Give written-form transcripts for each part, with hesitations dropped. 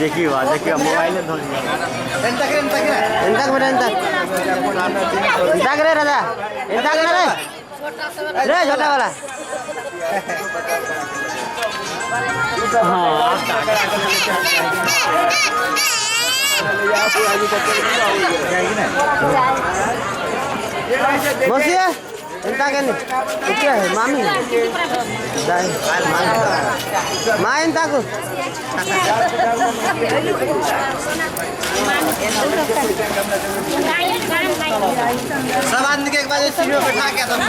देखिए वाह देखिए मोबाइल धो लिया। इंतक बेटा इंतक इंतक रे राजा इंतक रे रे छोटा वाला। हाँ मौसी है इंतक है क्या है मामी दाई माँ इंतक। सब आदमी के एक बार सीढ़ी पे बैठा के तब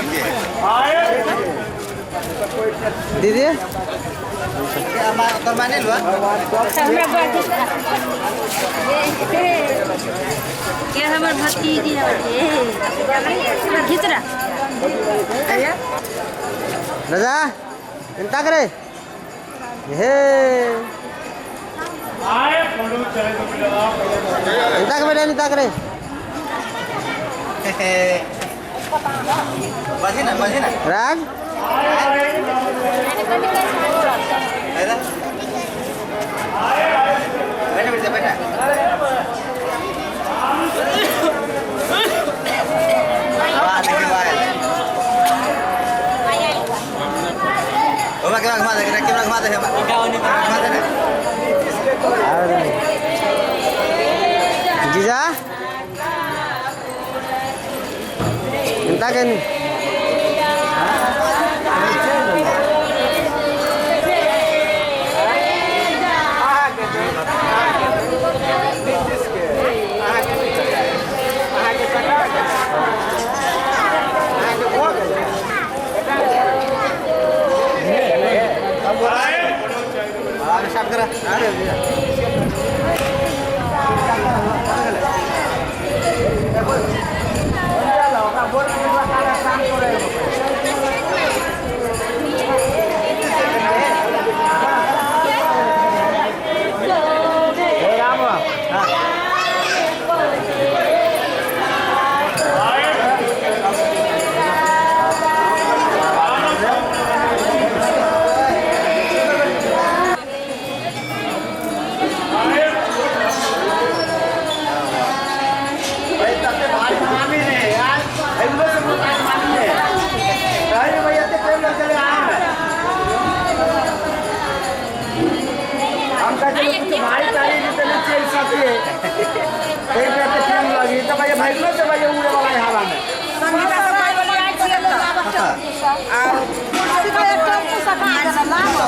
दीदी तोर माने लुआ ये हमर भतीजी है घिच रहा। राजा इंतक रे हे इंतक बेटा इंतक रे। बजे ना बजे ना राज बैठा बैठा बैठा। वाह देखिए वाह ओमा केना घुमा दे केना घुमा दे घुमा दे ना। जीजा इंतक है साफ करा।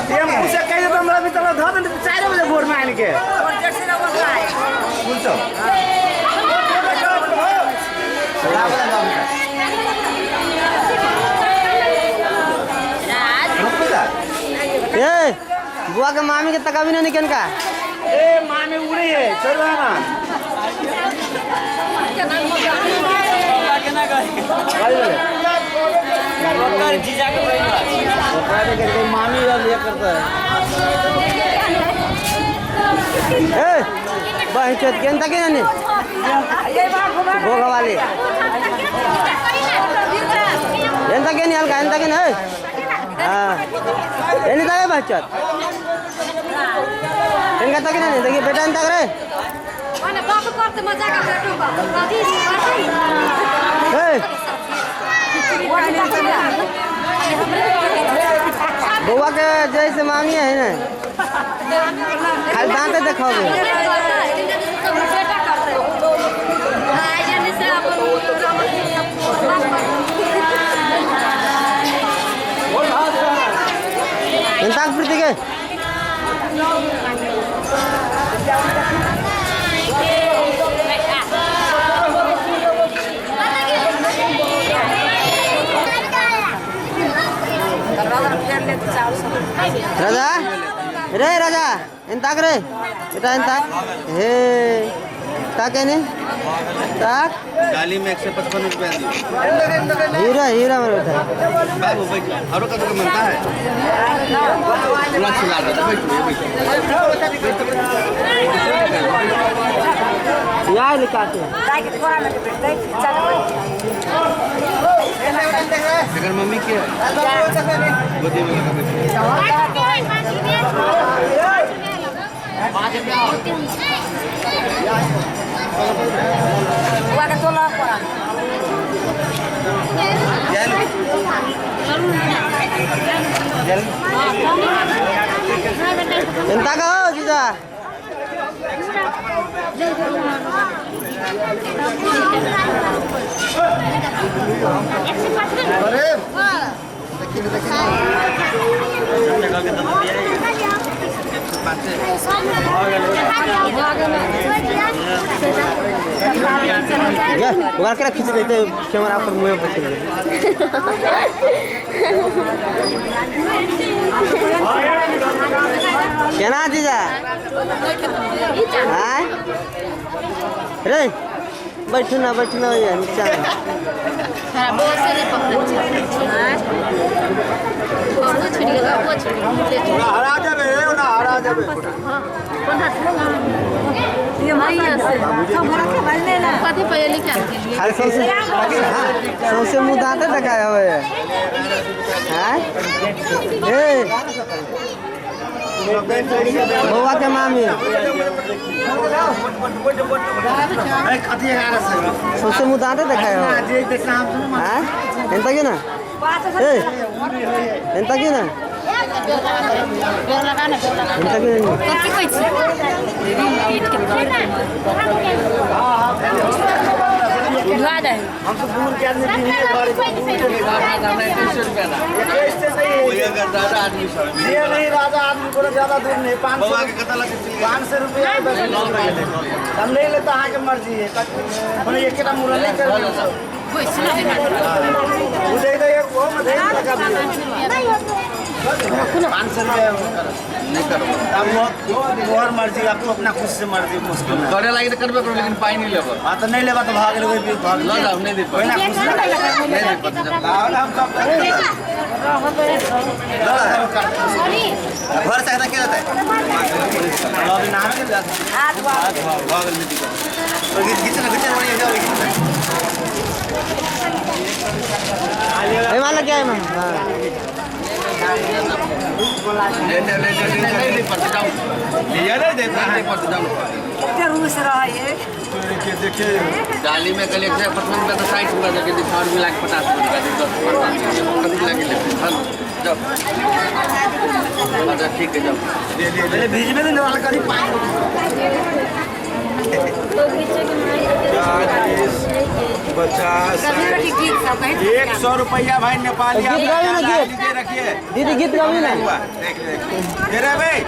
टेम्पू से कह देता हमरा भीतर धऽ देने 4 बजे भोर में आनि के। ए बुआ के मामी के तकाबी नहीं निकन का। ए मामी उड़ी है चल ना। मामी ये करता है। ए बहन चोत केन तके नहीं भोग वाले एन तके नहीं हल्का एन तके नहीं। हां एन तके बहन चोत एन का तके नहीं देखिए बेटा एन तक रे माने बाप करते मजाक बेटो का दादी। ए बुआ के जैसे मामी है ना खाली दांत दिखाओगे। इंतक प्रीति के राजा रे राजा इंतक रे बेटा इंतक हे ताक है नहीं ताक। गाली में 155 रुपया दिए। हीरा हीरा मेरे बेटा बाबू बैठ और का तो मनता है पूरा खिला दे बैठ बैठ यार निकालते हैं। अगर मम्मी के गोदी में लगा बैठ। चिंता का हो जीजा। अरे देखिए देखिए ओकरा खींच देते कैमरा पर मुँह पर चल। केना जीजा आय रे बैठू ना भैया नीचा हरा जाबे ना हरा जाबे। खाली सौंसे सौंसे मुँह दाँते देखाय हवे हैं ए बौआ के मामी सौंसे मुँह दाँते देखाय हवे हैं एंता की ना ए एंता की ना एंता की ना कथी कहै छी धुआ दे। हम तो दूर के आदमी नहीं है बारे राजा आदमी ये नहीं राजा आदमी को ज्यादा दूर नहीं 500 रुपया हम नहीं लेता अहाँ के मर्जी है। एक मुड़ा नहीं कर 500 रुपया नहीं करो और मर्जी आपको अपना खुद से मर्जी मुश्किल है करे लागी तो करबे करो लेकिन पाई नहीं लेबो। हाँ तो नहीं लेबा तो भाग लेबै भाग ल जाओ नहीं दे कोई ना खुश नहीं दे पता हम सब घर से के रहता है अभी नाम के जाता भाग नहीं दिखा तो घिच ना घिच ना जाओ घिच ना ए मान लग गया है। हां ले ले ले ले नहीं पड़ता जाओ लिया नहीं देता नहीं पड़ता जाओ रूस रहा है देखिए देखिए डाली में कल 155 रुपया तो 60 रुपया देके 4 मिला के 50 रुपया दे 10 कभी लगे ले जाओ। अच्छा ठीक है जाओ पहले भेजबे नहीं वाला करी 40 50 100 रुपया भाई नेपाली रखिए दीदी गीत गावी ना देख ले दे रहे भाई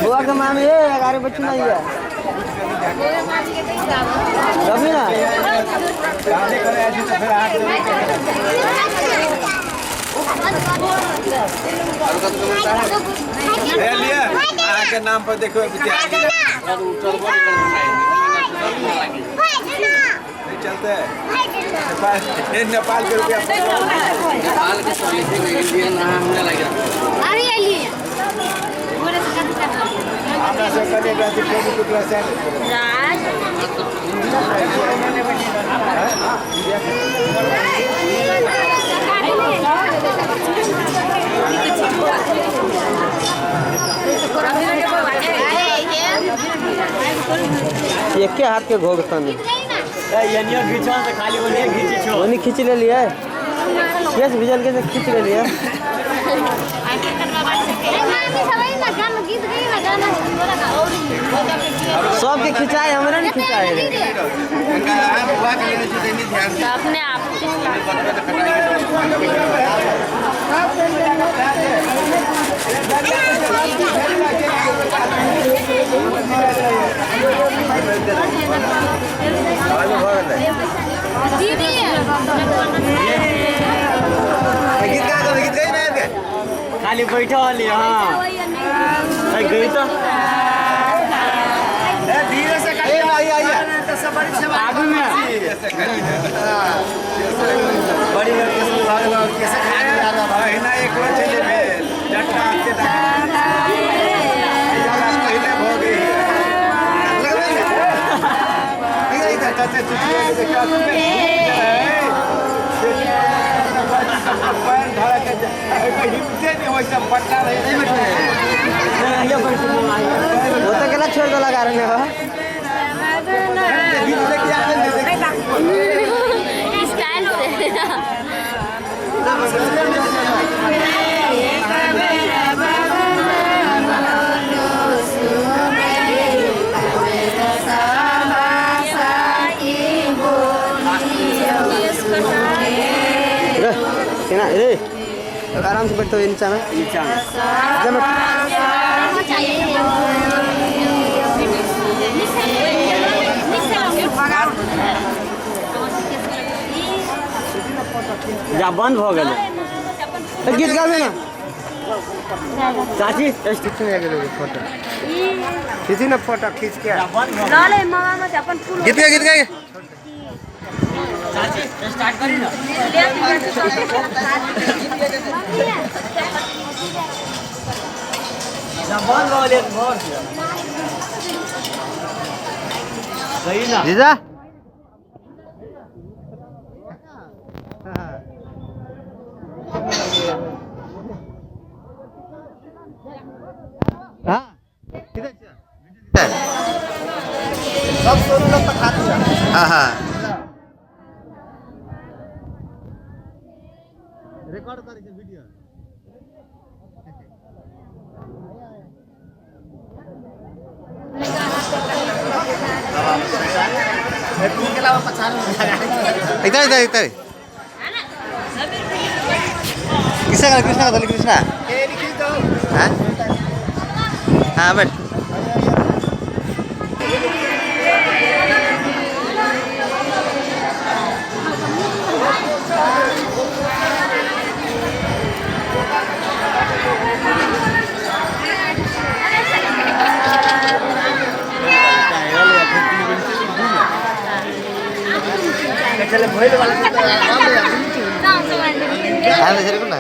बुआ के मामी ए अगाडि बच्चू ना ये गावी ना ले लिया के नाम पर देखो नहीं चलते है नेपाल के रुपया नेपाल के इंडियन हमने लगे अरे अली हमरा से कने गाती कोई टुकड़ा से राज एक हाथ के घोग तनी खाली ओनिए ओनी खींच ले लिए केस भिजल के खींच ले लिए। सबके खिंचाए हमरा नहीं खिंचाए अपने आप दीदी गीत गा गीत गई ना खाली बैठा वाली। हाँ गई तो धीरे से आई आई आगू में बड़ी कैसे महीना एक बार चले जट्टा के पहले हो गई वो तो केला छोड़ दो लगा रहे हो स्टाइल से। केना रे आराम से बैठो नीचा में नीचा में जा बंद हो गेलै गीत गाबे ना चाची। फोटो खींची ना फोटो खींच के लाले मामा में अपन फूल गीत गा गीत गा चाची स्टार्ट करी ना। जा बंद हो गेलै भर सही ना जीजा। हाँ सब सोनू लोग तो खाते हैं। हाँ हाँ रिकॉर्ड करे छे वीडियो। इधर इधर इधर कृष्णा का कृष्णा का कृष्णा। हाँ हाँ बैठ। चले भइल वाला हाँ सेरकम ना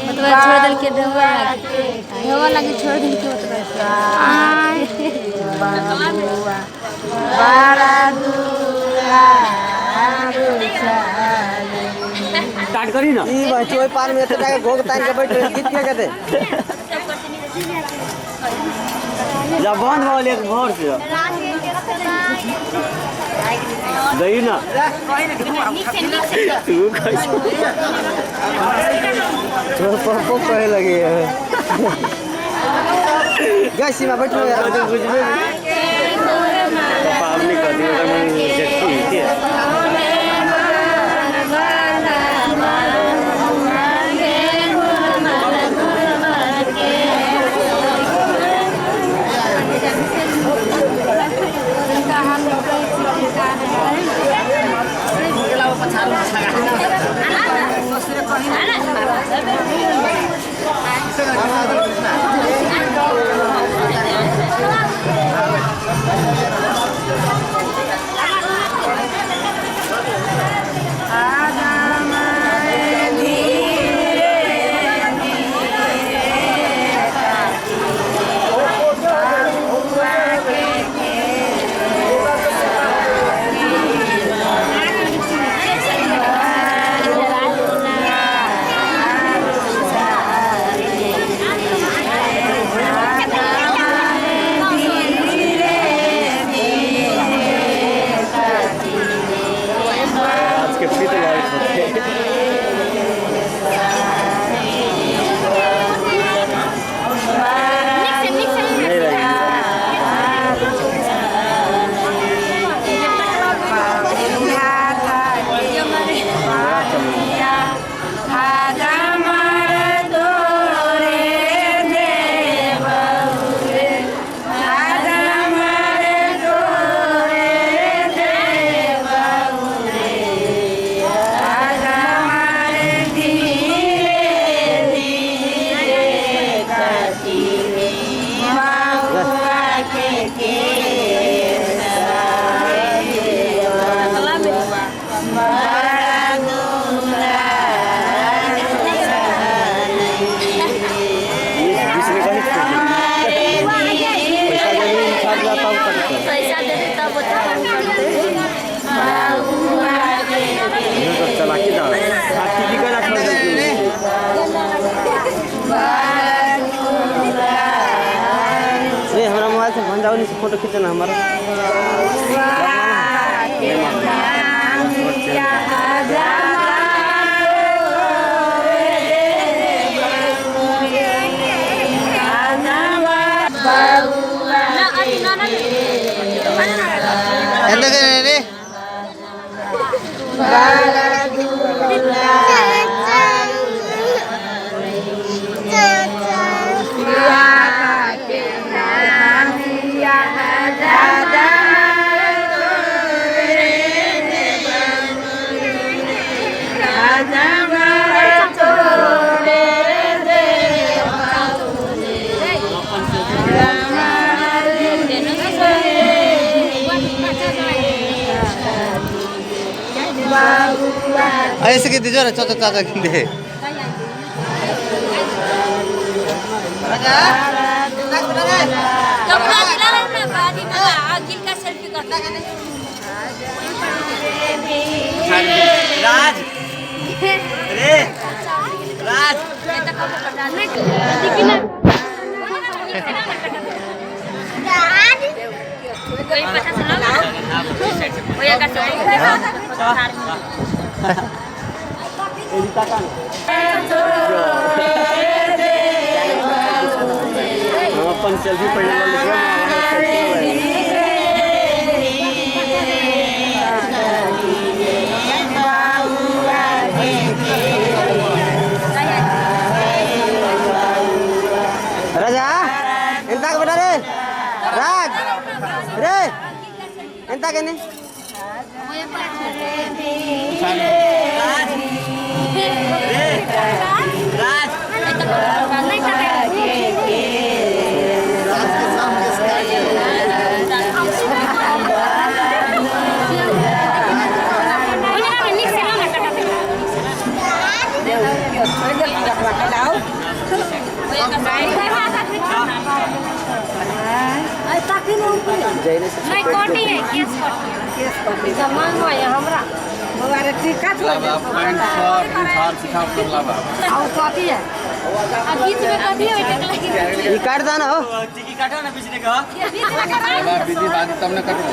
मतलब छोड़ दल के ढोवा ढोवा लगे छोड़ दल के मतलब स्टार्ट करी ना। ई बच्चो ओइ पार में एते टाका घोग तान के बैठ रहे गीत के कहते जा बंद हो गेलै भर से दही ना तू कैसे तो पप्पो कहे लगे है गई सीमा बैठो यार बुझबे पावनी कर दी ओकर में जटकी होती है। पैसा देते तब ओते कम करते। चलाकी दा टीवी का रखा रे। हमारा मोबाइल से भंजाओ नहीं से फोटो खींचना हमारा। ना अभी ना ना रे। ऐसे के दीजिए ना चाचा चाचा के दे। कपड़ा दिला ना बादी में आ गिल का सेल्फी करता। राज रे राज कोई पता चला भैया का हम अपन सेल्फी पहले ले। राजा एंता के बेटा रे राज रे एंता के नहीं। नहीं कटी है केस कटी है मांगो है हमरा। पैंट शर्ट उछार सिखाव सब लाबा। और कटी है आ बीच में कटी है लगी। ये काट दाना हो। बीच में कटा लाबा विधि बात तब न कटबो।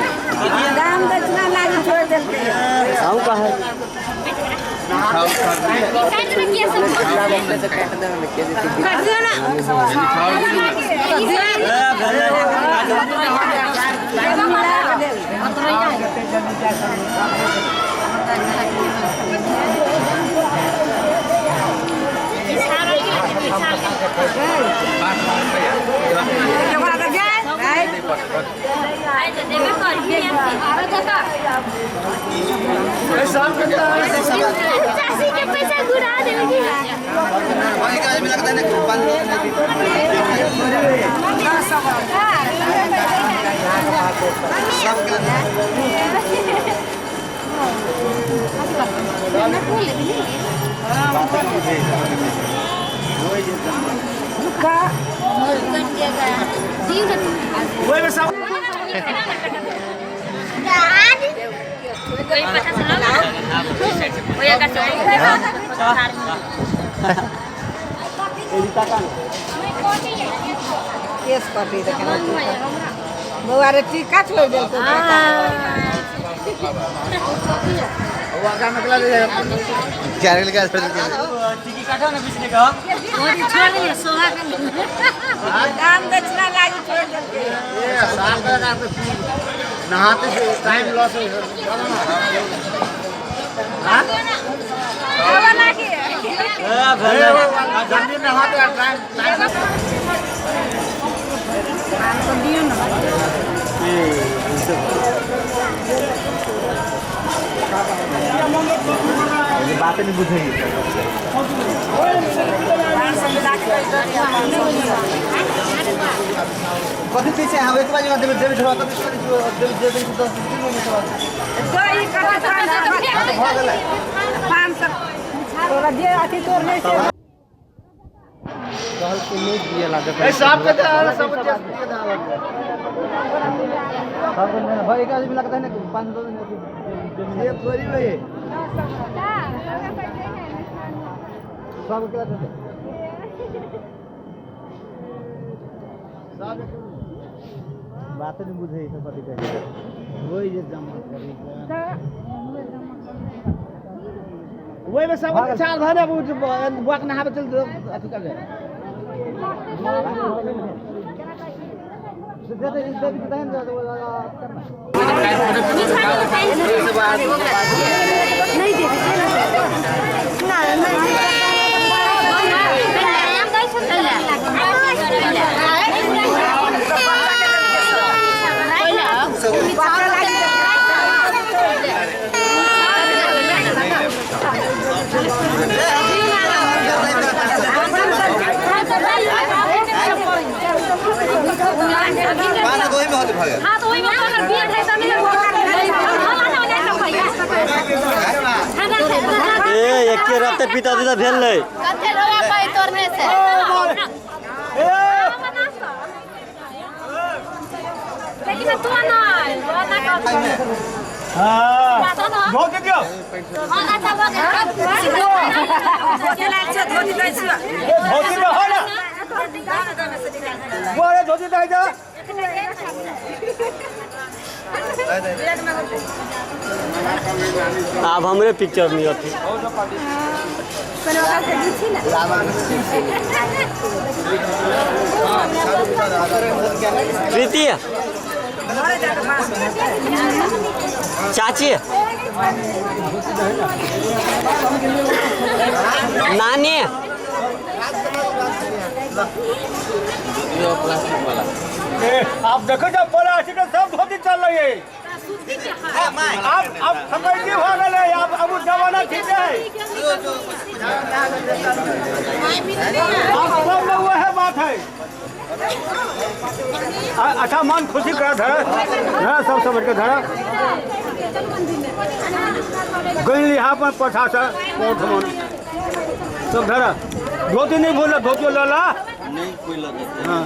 हम का है उछार उछार काट दे केस काट दे ना। चाची के पैसा घुरा देंगे। कोई पता चला भैया का केस कटी बौआ रे टीका छोड़ देलकै। दाम दक्षिणा लागी छोड़ देलकै। नहाते टाइम लॉस हो। जल्दी नहाते टाइम टाइम। बात नहीं बुझेगी। कथी पीछे हम एक बार देवे देवे छोड़ा तो देवे देवे 10 दिन में छोड़ा भ गेलै 500 तोरा जे अथी तोर नहीं से कहल के नहीं दिए ला ए साहब के दे सब के दे। भाई एक आदमी लगता है ना 500 ये थोड़ी भाई सब क्या देते सब बात नहीं बुझे सब कथी कहे वही जे जमा करी वही में सब चाल भरे अब बुआ के नहावे चल अथी कर दे हाँ तो वही में अगर बियर है तो नहीं ए एके राते पिता दिता भेल नै कते रोवा पाई तोड़ने से लेकिन तू ना ना कर हां धोती दियो धोती दो हो ना बोरे धोती दे जा आब हमरे पिक्चर में अथी प्रीति चाची नानी आप देखो जब प्लास्टिक सब धोती चल रही है। आप समझ हो गए अब जमाना ठीक है। आप सब में वह बात है। अच्छा मन खुशी करा धरा धरा सब समझ के धरा गई यहाँ पर पठा सा पौठ मन सब धरा धोती नहीं बोला धोती लला नहीं कोई लगा। हाँ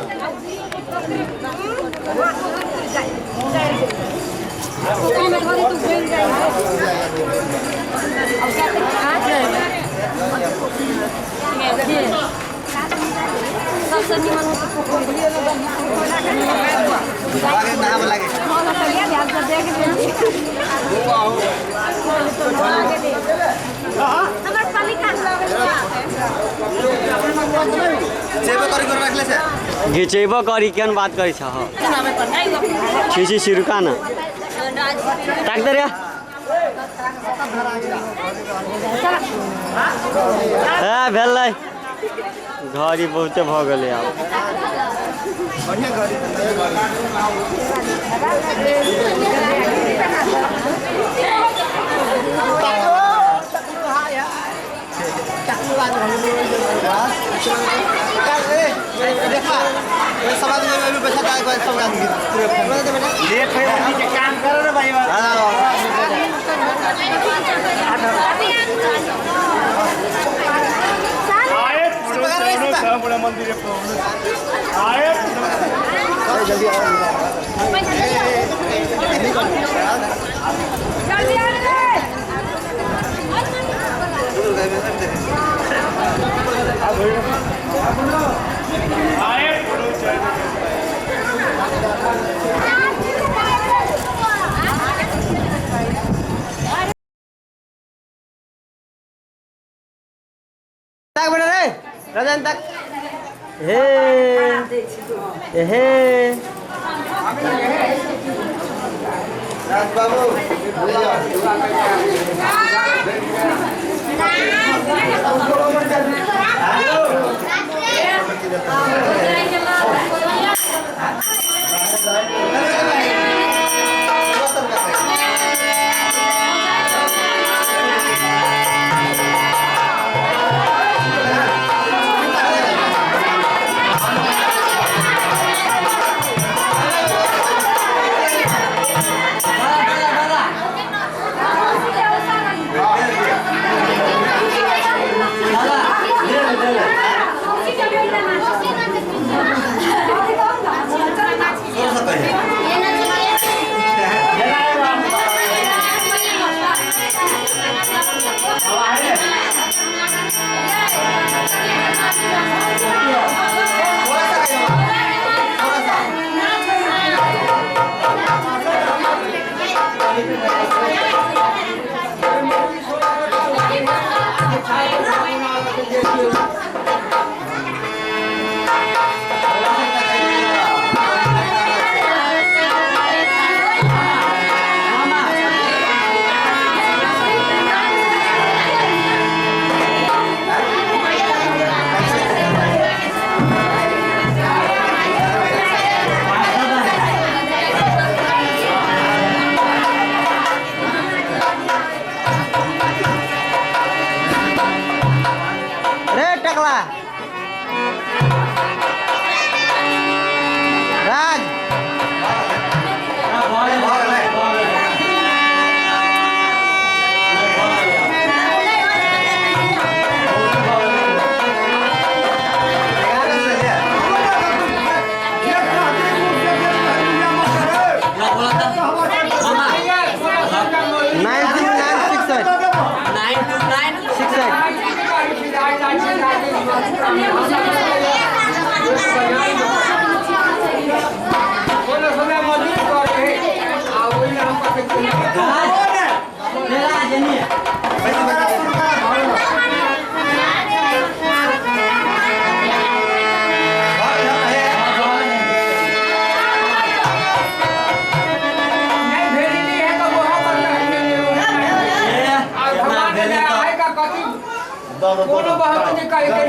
घिचेबो करी केहन बात करै छ। छी छी सिरुका न ताक दे रे। ए भेलै घड़ी बहुते भ गेलै आब। काम करो ना भाई। ताक बेटा रे राजन ताक। हे हे राज बाबू Thank you. कोनो बहुत नहीं कहे के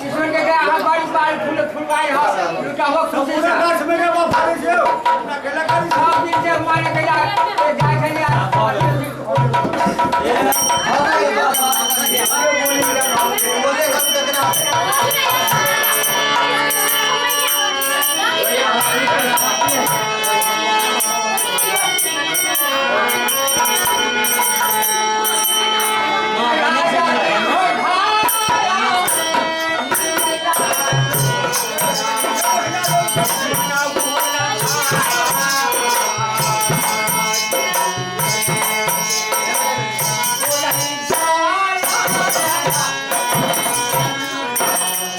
किशोर के अहाँ बड़ी बाल फूल फुलवाई हो लुटा हो खुशी से गाछ में के फाड़े छै अपना केला करी सब दिन से मारे के जाय छलियै। Thank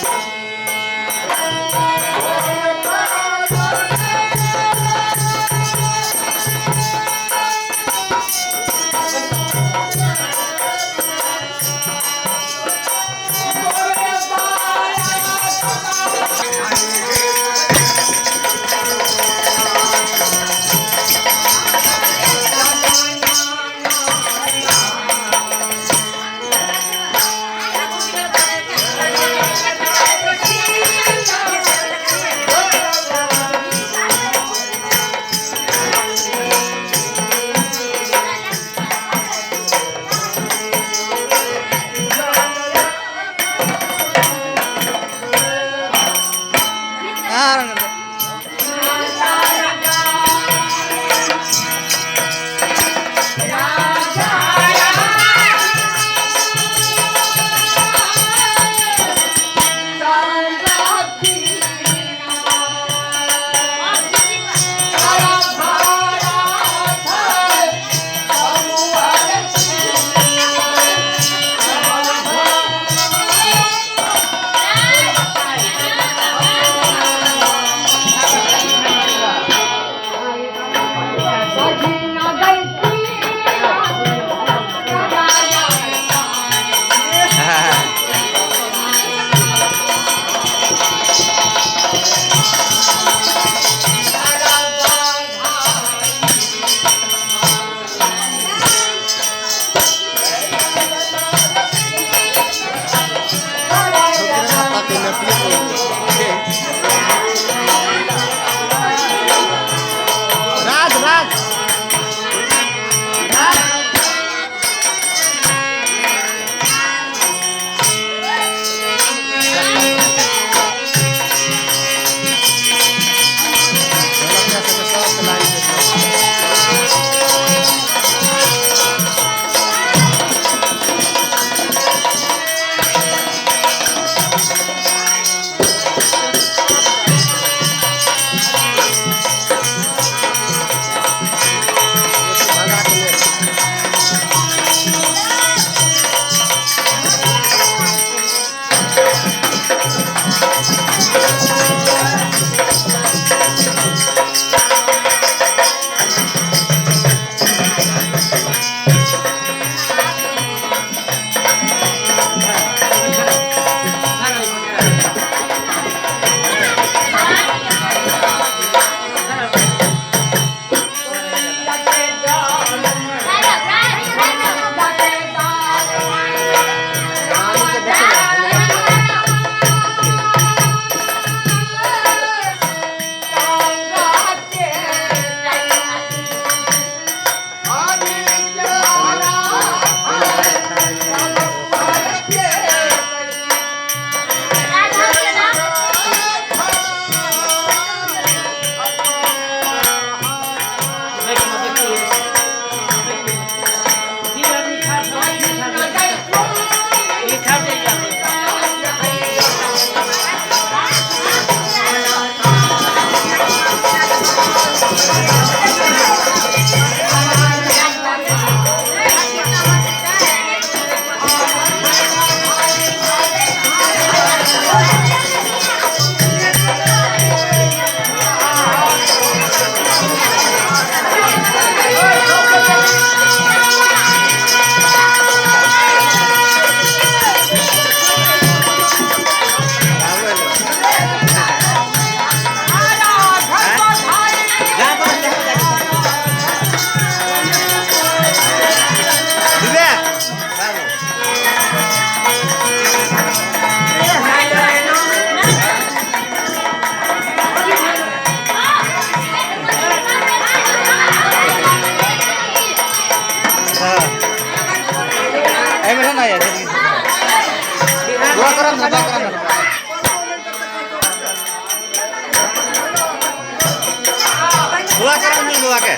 दुआ करा नहीं दुआ के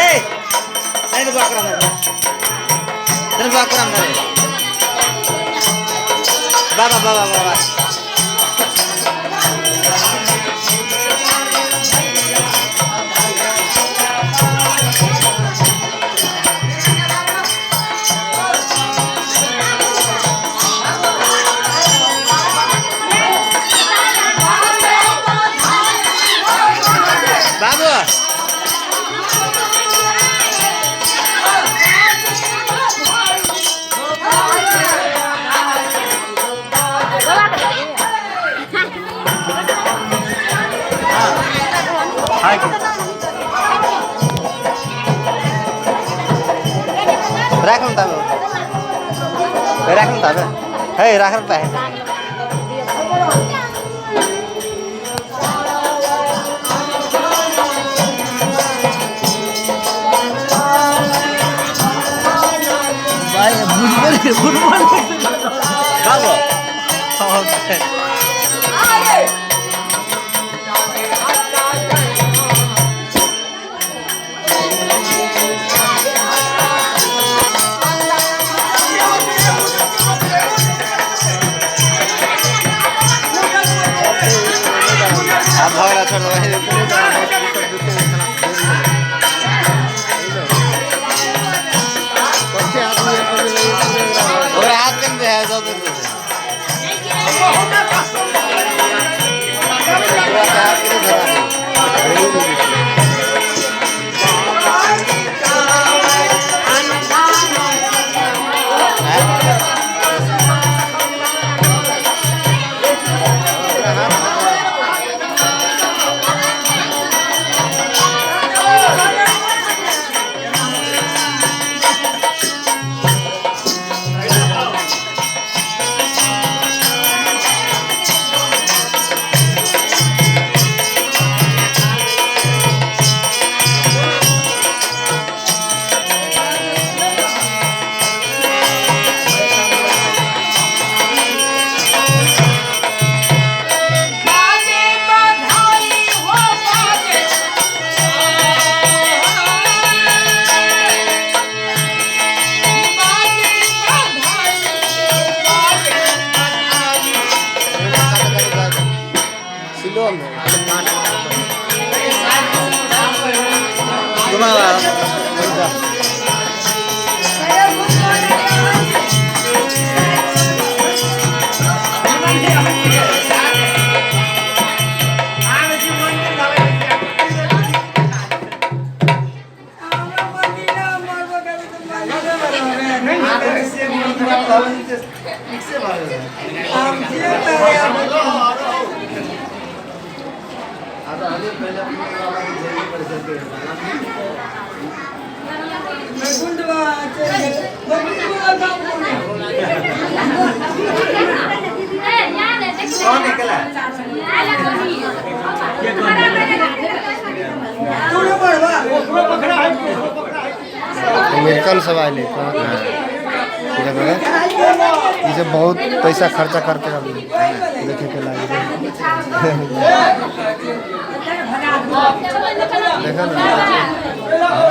ए नहीं दुआ करा नहीं दुआ करा नहीं बाबा बाबा बाबा बाबू राख्नु त राख्नु त है राख्नु त बाबू अमेरिकन सब आए इसे बहुत पैसा खर्चा करके अभी देखे के लागे देखा ना।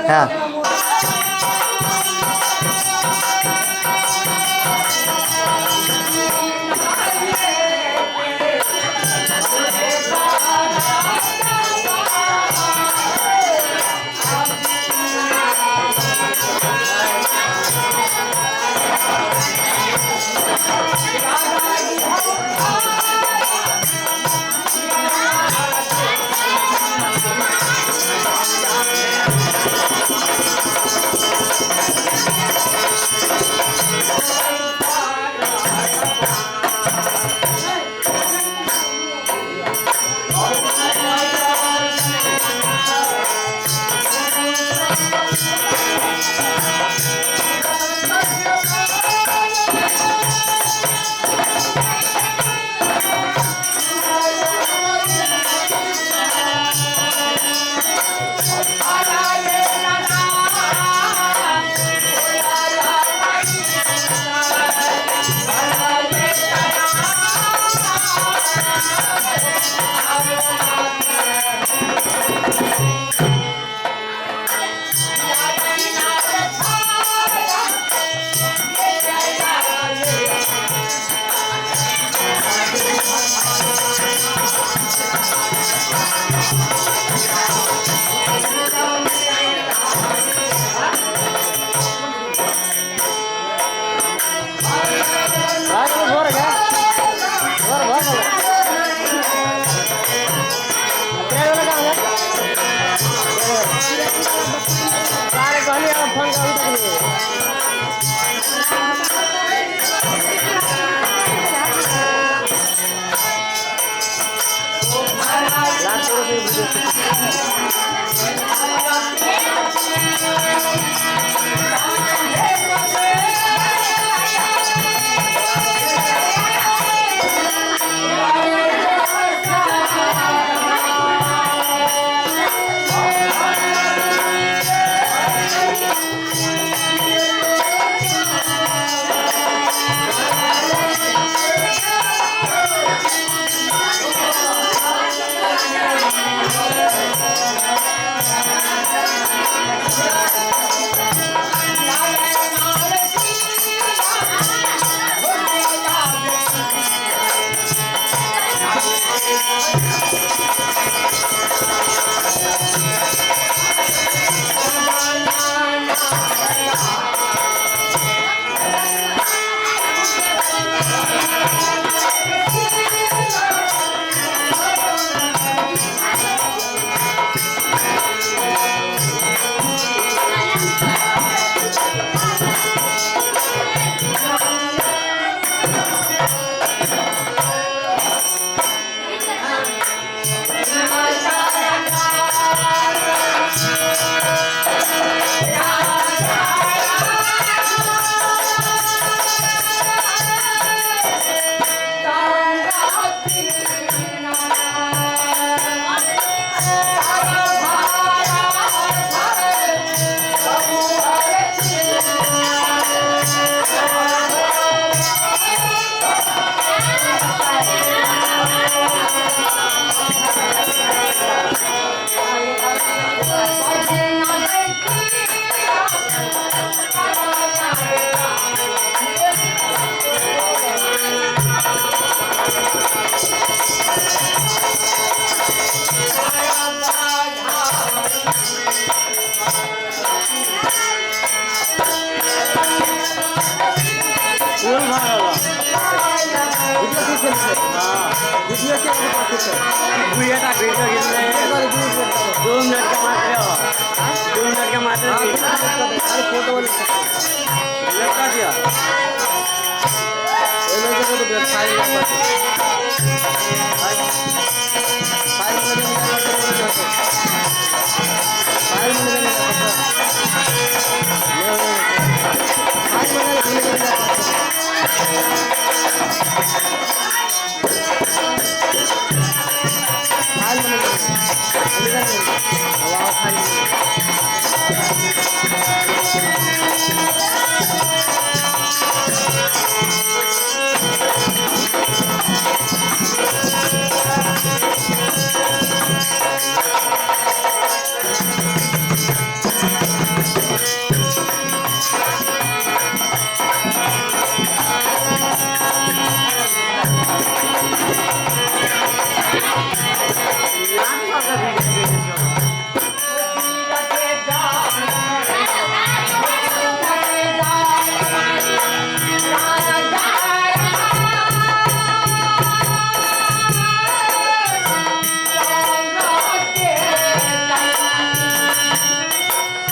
हाँ Thank you.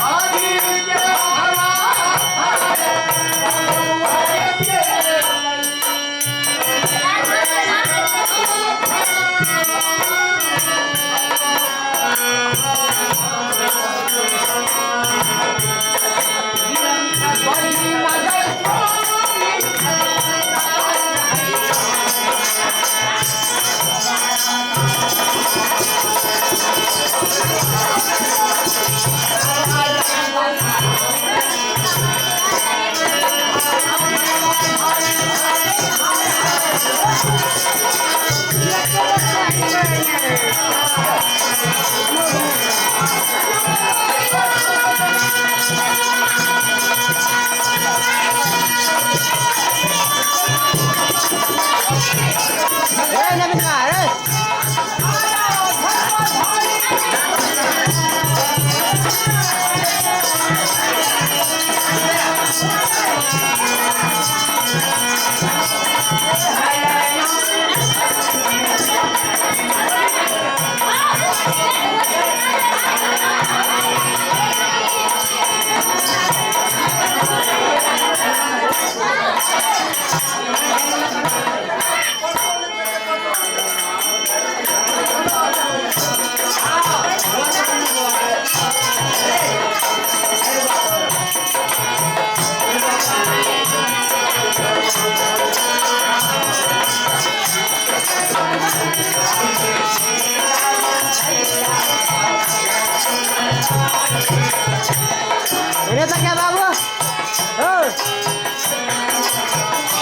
आदि के भगवान।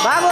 बाबू बाबू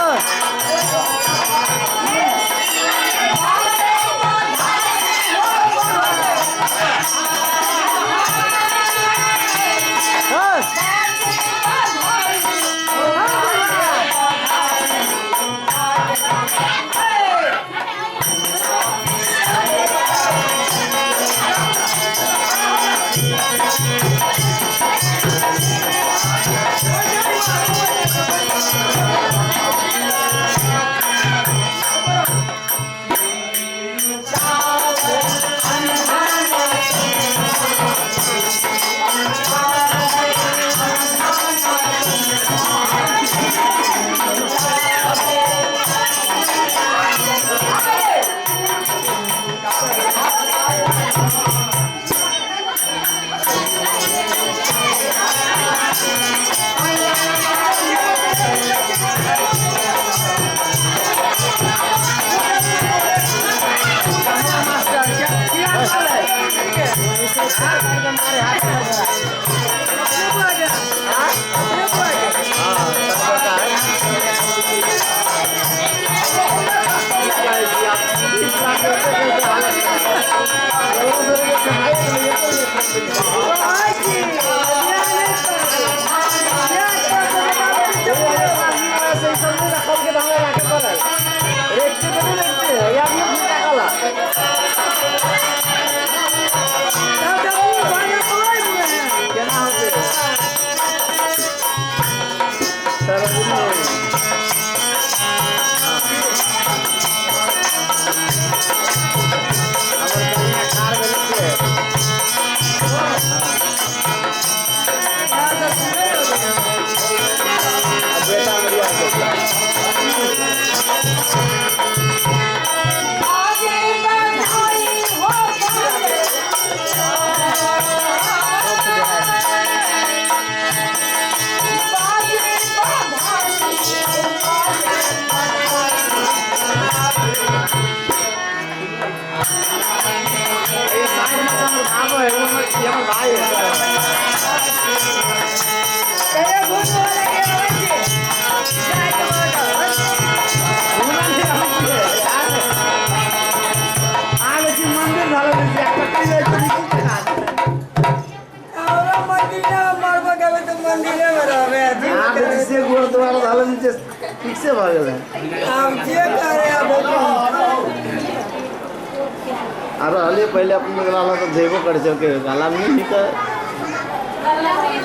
पहले अपन गाला तो जेबो कर चल के गाला में नहीं तो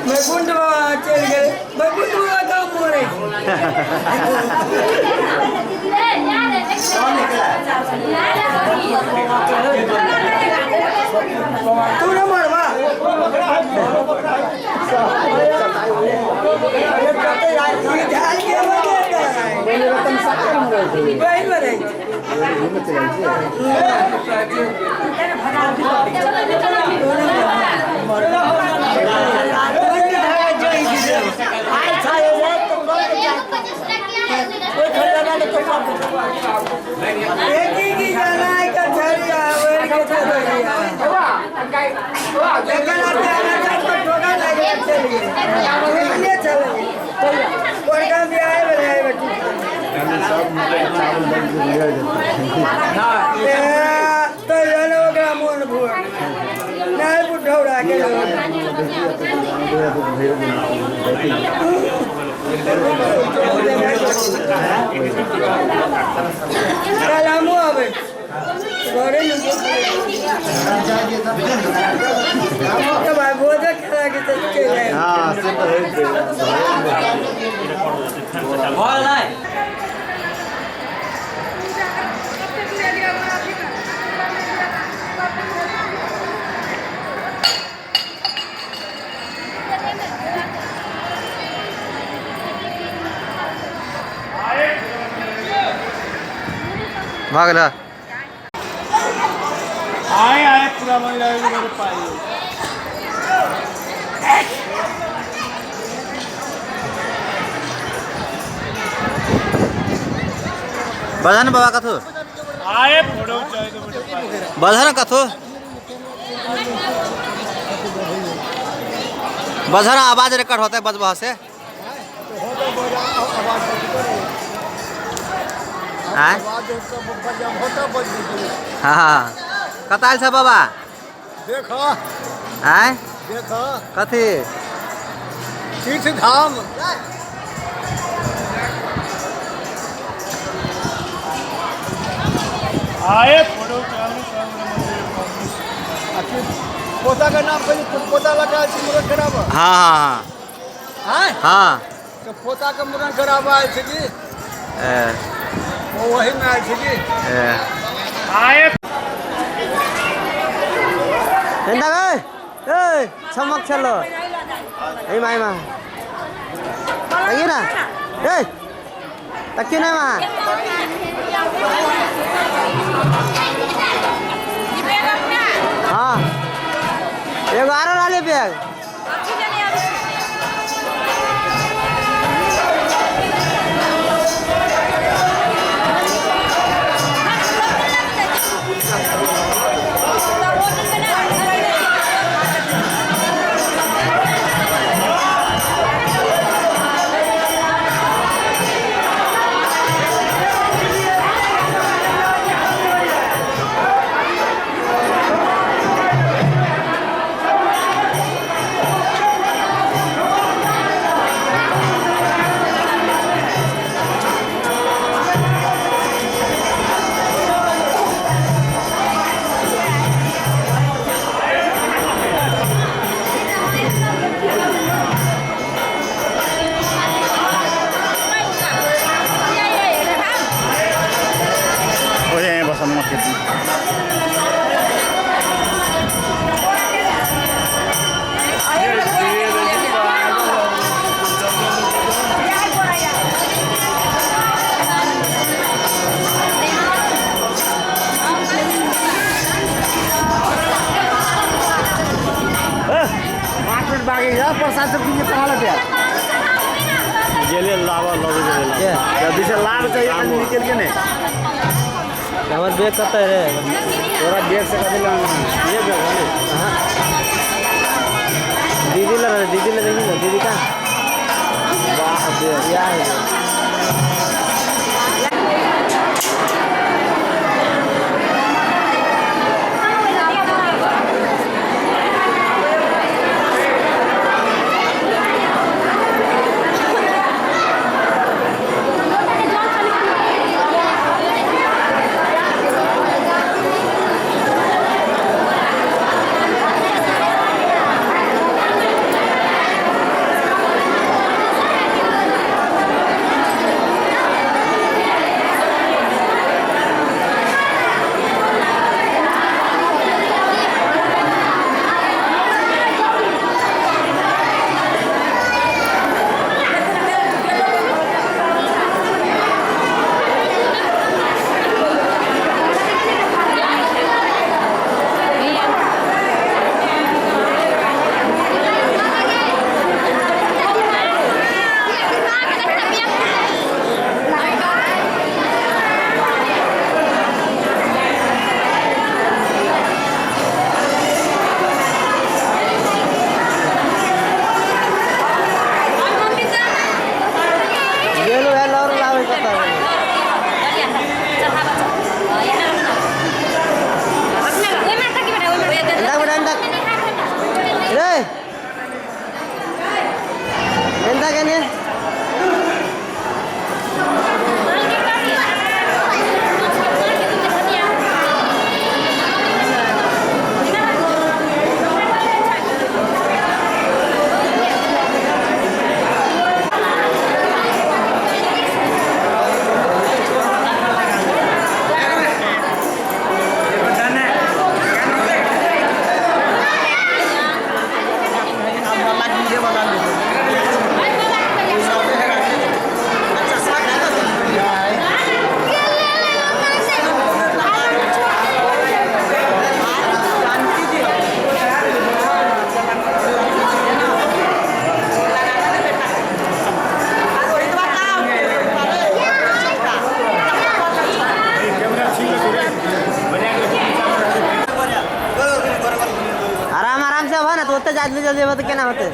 बैकुंठ बाबा चल गए। बैकुंठ बाबा का मोरे तू ना मरवा हाँ से तो है। भऽ गेल। आए आए पूरा महिला मेरे पास। बजन बाबा कथो आए फोटो चाहिए तो मेरे पास। बजन कथो बजन आवाज रिकॉर्ड होता है बजबा से। हाँ कतऽ आयल छ बाबा? देखो आँय देखो कथी? तीर्थ धाम। आए फोटो चाहिए। पोता का नाम कही पोता लगा छै मुड़न कराबऽ। हाँ आँय हाँ तो पोता के मुड़न कराबऽ आयल छै की ओ वही में आयल छै की। आए एन्दा गए ए चमक चलो एमा एमा तकियो ना ए तकियो ना एमा। हाँ एगो आरो लाले बैग। प्रसाद सब किन चढ़ा लेते हैं। गेले लावा लगे गेले जल्दी से लाभ चाहिए खाली निकल के नहीं। हमर बैग कतऽ रे? तोरा बैग से कभी लाना ये बैग है। हाँ दीदी ला दीदी ला देखी ना दीदी का वाह बैग या है। ताके ने। आराम आराम से हो ना तो ओते जल्दी जल्दी होते केना होते।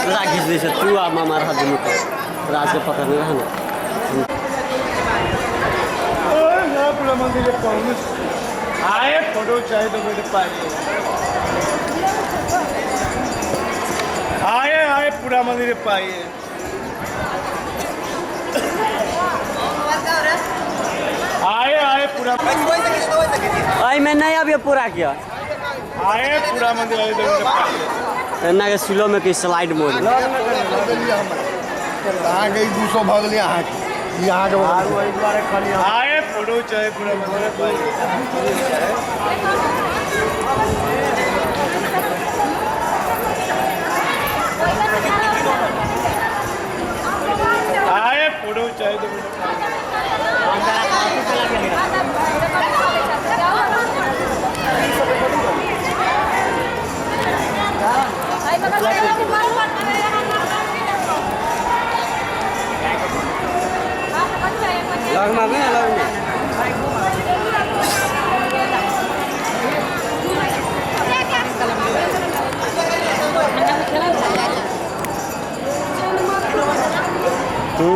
पूरा घीच दै छै तू आ मामा रह दुनू के राज के पकड़ने रह ना। पूरा मंदिर पहुँच आए फोटो चाहिए तो मेरे पास आए आए पूरा मंदिर पाइए आए आए पूरा एहिमे नहीं अभी पूरा किया आए पूरा मंदिर आए तो मेरे पाइए एना के स्लो में की स्लाइड मोड अहाँके 200 भऽ गेलै अहाँके ई अहाँके आए फोटो चाहिए पूरा मंदिर पाइए। आए फोटो चाहिए तो मेरे पाइए। लगमा आबू ने लगमे। तू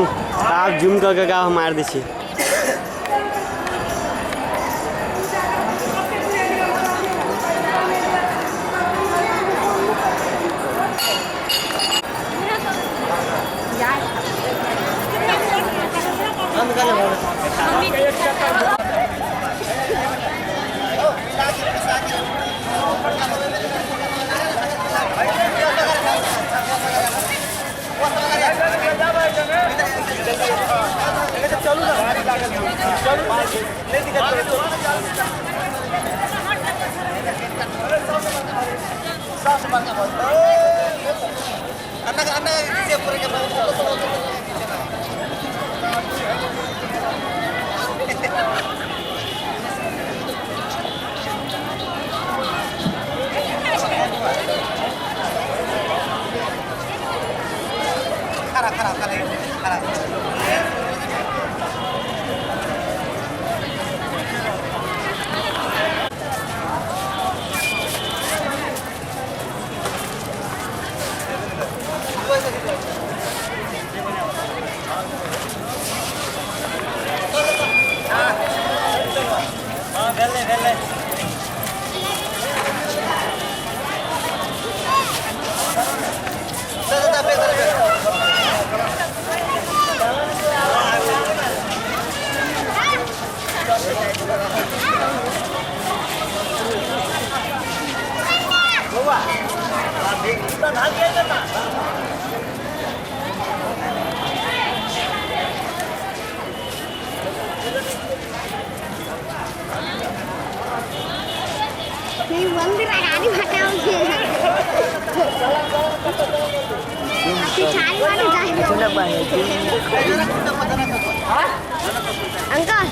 आप जूम करके गाँव मार दै छी। मंदिर अगाडि अंकल